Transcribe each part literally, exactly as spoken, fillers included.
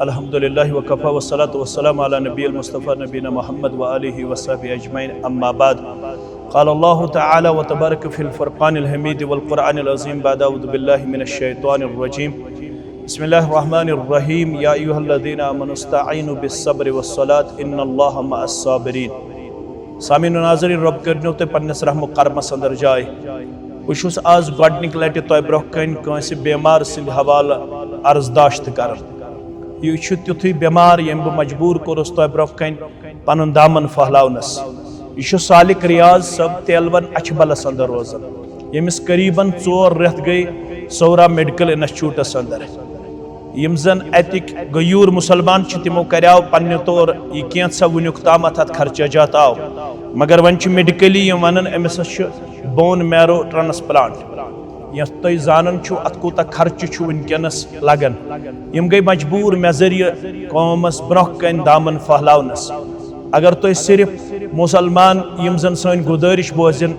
الحمد لله وكفى والصلاة والسلام على نبي المصطفى نبينا محمد وآله وصحبه أجمعين، أما بعد. قال الله تعالى وتبارك في الفرقان الحميد والقرآن العظيم بعد أعوذ بالله من الشيطان الرجيم. بسم الله الرحمن الرحيم. يا أيها الذين آمنوا استعينوا بالصبر والصلاة إن الله مع الصابرين. سامعین و ناظرین، رب کٔرِنو تُہۍ پننِس رحم و کرمس اندر جاے۔ بہٕ چھُس آز گۄڈٕنِکۍ لٹہِ تۄہہِ برونٛہہ کنہِ کٲنٛسہِ بیمار سٕنٛدِ حوالہٕ عرض داشت کران۔ یہِ چھُ تیُتھُے بیمار، ییٚمۍ بہٕ مجبوٗر کوٚرُس تۄہہِ برونٛہہ کنہِ پنُن دامن پھٔہلاونس۔ یہِ چھُ سالک ریاض صٲب تیلون اچھبلس اندر روزان، ییٚمِس قریباً ژور رٮ۪تھ گٔے صورہ میڈیکل انسٹیٹیوٹس اندر۔ یِم زن اتِکۍ غیور مسلمان چھِ، تِمو کریاو پننہِ طور یہِ کینٛژھا وُنیُک تامتھ اتھ خرچہ جات آو، مگر وۄنۍ چھِ میڈیکلی یِم ونان، أمِس ہسا چھُ bone marrow transplant۔ یتھ تُہۍ زانان چھِو، اتھ کوٗتاہ خرچہٕ چھُ وٕنکیٚنس لگان۔ یِم گٔے مجبوٗر مےٚ ذٔریعہٕ قومس برونٛہہ کنہِ دامن پھٔہلاونس۔ اگر تُہۍ صرف مسلمان، یِم زن سٲنۍ گُزٲرِش بوزن،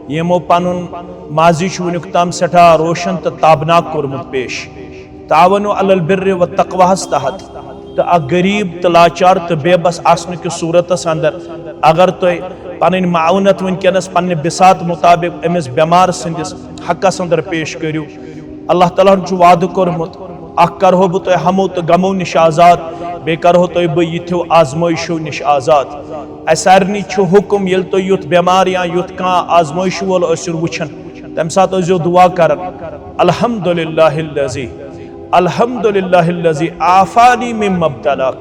یِمو پنُن ماضی چھُ وٕنیُک تام سٮ۪ٹھاہ روشن تہٕ تابناک کوٚرمُت پیش، تعاونوا علی البر والتقویٰ ہس تحت، تہٕ اکھ غریب تہٕ لاچار تہٕ بے بس آسنہٕ کِس صورتس اندر اگر تُہۍ پنٕنۍ معاونت وٕنکیٚنس پننہِ بساط مطابق أمِس بٮ۪مار سٕنٛدِس حقس اندر پیش کٔرِو، اللہ تعالیٰ ہن چھُ وعدٕ کوٚرمُت، اکھ کرہو بہٕ تۄہہِ ہمو تہٕ غمو نِش آزاد، بیٚیہِ کرہو تۄہہِ بہٕ یِتھیو آزمٲیشو نِش آزاد۔ اسہِ سارنٕے چھُ حُکم، ییٚلہِ تُہۍ یُتھ بٮ۪مار یا یُتھ کانٛہہ آزمٲیشہِ وول ٲسِو وٕچھان، تمہِ ساتہٕ ٲسۍزیو دُعا کران، الحمدللہ الذی، الحمدللہ الذی عافانی مما ابتلاک۔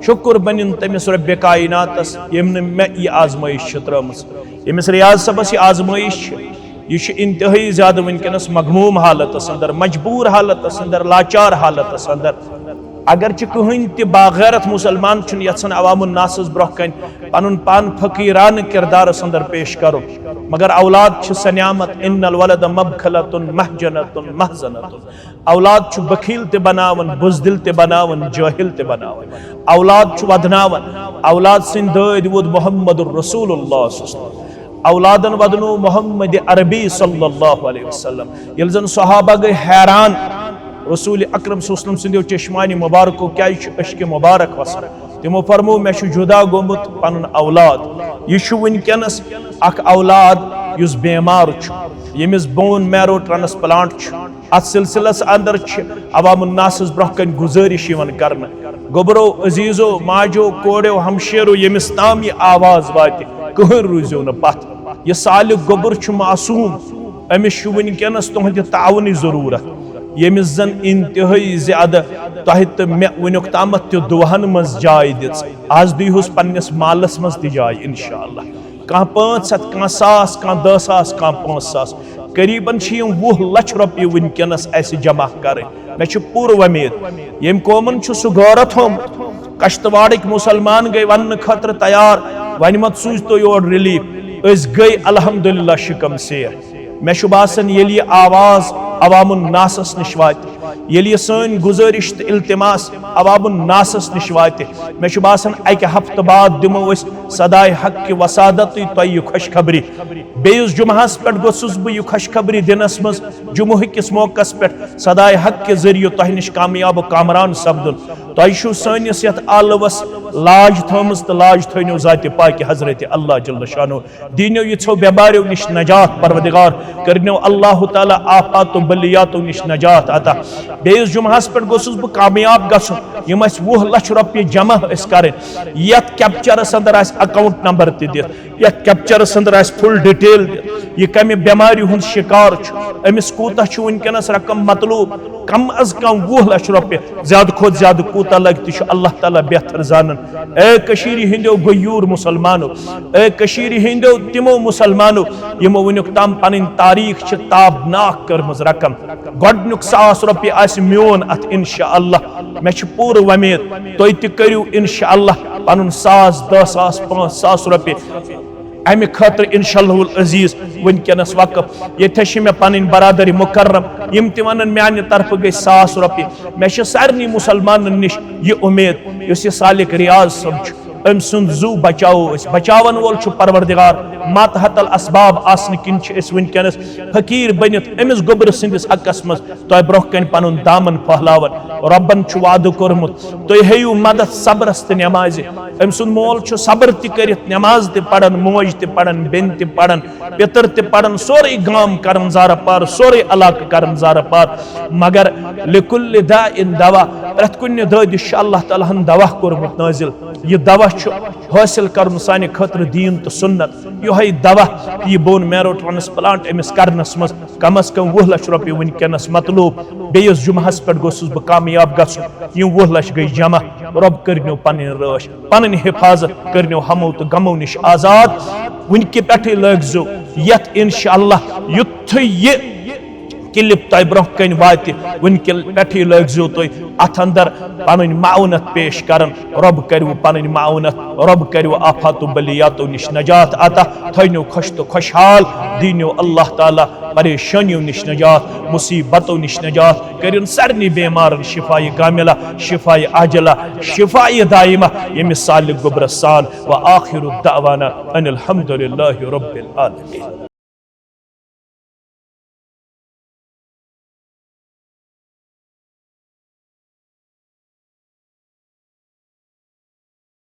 شُکر بنِن تٔمِس رۄبِ کائناتس، ییٚمۍ نہٕ مےٚ یہِ آزمٲیش چھِ ترٲومٕژ۔ ییٚمِس ریاض صٲبس یہِ آزمٲیش چھِ، یہِ چھُ انتہٲئی زیادٕ وٕنکیٚنس مغموم حالتس اندر، مجبوٗر حالتس اندر، لاچار حالتس اندر۔ اگرچہِ کٕہٕنۍ تہِ باغیرت مسلمان چھُنہٕ یژھان عوام الناسس برونٛہہ کنہِ پنُن پان فقیرانہٕ کردارس اندر پیش کرُن، مگر اولاد چھِ سۄ نعمت، ان الولد مبخلۃ محجنۃ محزنۃ۔ اولاد چھُ بخیل تہِ بناوان، بزدل تہِ بناوان، جٲہل تہِ بناوان۔ اولاد چھُ ودناوان۔ اولاد سٕنٛدۍ دٲدۍ ووت محمد رسول اللہ صلی اللہ علیہ وسلم۔ اولادن ودنو محمد عربی صلی اللہ علیہ وسلم۔ ییٚلہِ زن صحابہ گٔے حیران، رسول اکرم صلی اللہ علیہ وسلم سٕنٛدیو چشمانی مبارکو کیازِ چھُ اشکِ مبارک وسان؟ تِمو فرمو، مےٚ چھُ جدا گوٚمُت پنُن اولاد۔ یہِ چھُ وٕنکیٚنس اکھ اولاد یُس بیمار چھُ، ییٚمِس bone marrow transplant چھُ۔ اتھ سلسلس اندر چھِ عوام الناسس برونٛہہ کنہِ گزٲرش یِوان کرنہٕ۔ گوٚبرو، عزیزو، ماجو، کورٮ۪و، ہمشیرو، ییٚمِس تام یہِ آواز واتہِ، کٕہٕنۍ روٗزِو نہٕ پتھ۔ یہِ سالک گوٚبُر چھُ معصوم، أمِس چھُ وٕنکیٚنس تُہنٛدِ تعاونٕچ ضروٗرت، ییٚمِس زن انتہٲئی زیادٕ تۄہہِ تہٕ مےٚ وٕنیُک تامتھ تہِ دُعاہن منٛز جاے دِژ۔ از دِیہوس پننِس مالس منٛز تہِ جاے انشاءاللہ۔ کانٛہہ پانٛژھ ہتھ، کانٛہہ ساس، کانٛہہ دہ ساس، کانٛہہ پانٛژھ ساس۔ قریباً چھِ یِم وُہ لچھ رۄپیہِ وٕنکیٚنس اسہِ جمع کرٕنۍ۔ مےٚ چھِ پوٗرٕ وۄمید، ییٚمۍ قومن چھُ سُہ غٲرت ہومُت۔ کشتواڑٕکۍ مسلمان گٔے وننہٕ خٲطرٕ تیار، وۄنۍ مت سوٗزتو یور ریلیف۔ أسۍ گٔے الحمدللہ شکم سیر۔ مےٚ چھُ باسان، ییٚلہِ یہِ آواز عوام الناسس نِش واتہِ، ییٚلہِ یہِ سٲنۍ گُزٲرِش تہٕ التماس عوام الناسس نِش واتہِ، مےٚ چھُ باسان، اکہِ ہفتہٕ بعد دِمو أسۍ صداے حق کہِ وسادتٕے تۄہہِ یہِ خۄشخبری۔ بیٚیِس جمعہس پٮ۪ٹھ گوٚژھُس بہٕ یہِ خۄشخبری دِنس منٛز جمعہ کِس موقعس پٮ۪ٹھ صداے حق کہِ ذٔریعہٕ تۄہہِ نِش کامیاب و کامران سپدُن۔ تۄہہِ چھُو سٲنِس یتھ آلوس لاج تھٲومٕژ تہٕ لاج تھٲونو ذاتِ پاکہِ حضرت اللہ جل شانہ۔ دینو یِژھو بیماریو نِش نجات پروردگار، کٔرنو اللہ تعالیٰ آفات و بلیاتو نِش نجات عطا۔ بیٚیِس جمعہس پٮ۪ٹھ گوٚژھُس بہٕ کامیاب گژھُن، یِم اَسہِ وُہ لچھ رۄپیہِ جمع ٲسۍ کرٕنۍ، یتھ کیپچرس اندر آسہِ اکاؤنٹ نمبر تہِ دِتھ، یتھ کیپچرس اندر آسہِ فل ڈیٹیل دِتھ، یہِ کمہِ بیمارِ ہُنٛد شکار چھُ، أمِس کوٗتاہ چھُ وٕنکیٚنس رقم مطلوب، کم از کم وُہ لچھ رۄپیہِ، زیادٕ کھۄتہٕ زیادٕ کوٗتاہ لگہِ تہِ چھُ اللہ تعالیٰ بہتر زانان۔ اے کٔشیٖرِ ہٕنٛدیو غیوٗر مُسلمانو، اے کٔشیٖرِ ہٕنٛدیو تِمو مُسلمانو یِمو وٕنیُک تام پنٕنۍ تاریٖخ چھِ تابناک کٔرمٕژ رقم۔ گۄڈٕنیُک ساس رۄپیہِ آسہِ میون اتھ انشاءاللہ۔ مےٚ چھِ پوٗرٕ وۄمید تُہۍ تہِ کٔرِو انشاءاللہ پنُن ساس، دہ ساس، پانٛژھ ساس رۄپیہِ امہِ خٲطرٕ انشاءاللہ العزیز وٕنکیٚنس وقف۔ ییٚتہِ چھِ مےٚ پنٕنۍ برادر مکرم، یِم تہِ ونن میانہِ طرفہٕ گٔے ساس رۄپیہِ۔ مےٚ چھِ سارنٕے مُسلمانن نِش یہِ اُمید، یُس یہِ سالک ریاض صٲب چھُ، أمۍ سُنٛد زُو بچاوو أسۍ۔ بچاون وول چھُ پروردگار۔ ماتحت الاسباب آسنہٕ کِنۍ چھِ أسۍ وٕنکیٚنس فقیٖر بٔنِتھ أمِس گوٚبرٕ سٕنٛدِس حقس منٛز تۄہہِ برونٛہہ کنہِ پنُن دامن پھٔہلاوان۔ رۄبن چھُ وعدٕ کوٚرمُت، تُہۍ ہیٚیِو مدد صبرس تہٕ نٮ۪مازِ۔ أمۍ سُنٛد مول چھُ صبر تہِ کٔرِتھ نٮ۪ماز تہِ پران، موج تہِ پران، بیٚنہِ تہِ پران، پِتٕر تہِ پران، سورُے گام کران زارٕ پار، سورُے علاقہٕ کران زارٕ پار۔ مگر لکل داء دوا، پرٛٮ۪تھ کُنہِ دٲدِس چھُ اللہ تعالیٰ ہن دوا کوٚرمُت نٲزِل۔ یہِ دوا چھُ حٲصِل کرُن سانہِ خٲطرٕ دیٖن تہٕ سُنت۔ یِہوٚے دوا، یہِ بون میرو ٹرانسپلانٹ أمِس کرنس منٛز کم از کم وُہ لچھ رۄپیہِ وٕنکیٚنس مطلوب۔ بیٚیِس جمعہس پٮ۪ٹھ گوٚژھُس بہٕ کامیاب گژھُن۔ یِم وُہ لچھ گٔے جمع۔ رۄب کٔرنیو پنٕنۍ رٲچھ، پنٕنۍ حفاظت، کٔرنیو ہمو تہٕ غمو نِش آزاد۔ وٕنکہِ پٮ۪ٹھٕے لٲگزیو یتھ انشاءاللہ، یُتھُے یہِ کلپ تۄہہِ برونٛہہ کنہِ واتہِ، وٕنکہِ پٮ۪ٹھٕے لٲگزیو تُہۍ اتھ اندر پنٕنۍ معاونت پیش کرن۔ رۄب کٔرِو پنٕنۍ معاونت، رۄب کٔرِو آفات و بلیاتو نِش نجات عطا، تھٲینیو خۄش تہٕ خۄشحال، دیٖنیو اللہ تعالیٰ پریشٲنیو نِش نجات، مصیبتو نِش نجات، کٔرِن سارنٕے بیمارن شفایہِ کاملہ، شفایہِ عاجلہ، شفایہِ دائمہ، ییٚمہِ سالک گوٚبرس سان۔ وآخر دعوانا ان الحمد للہ رب العالمین۔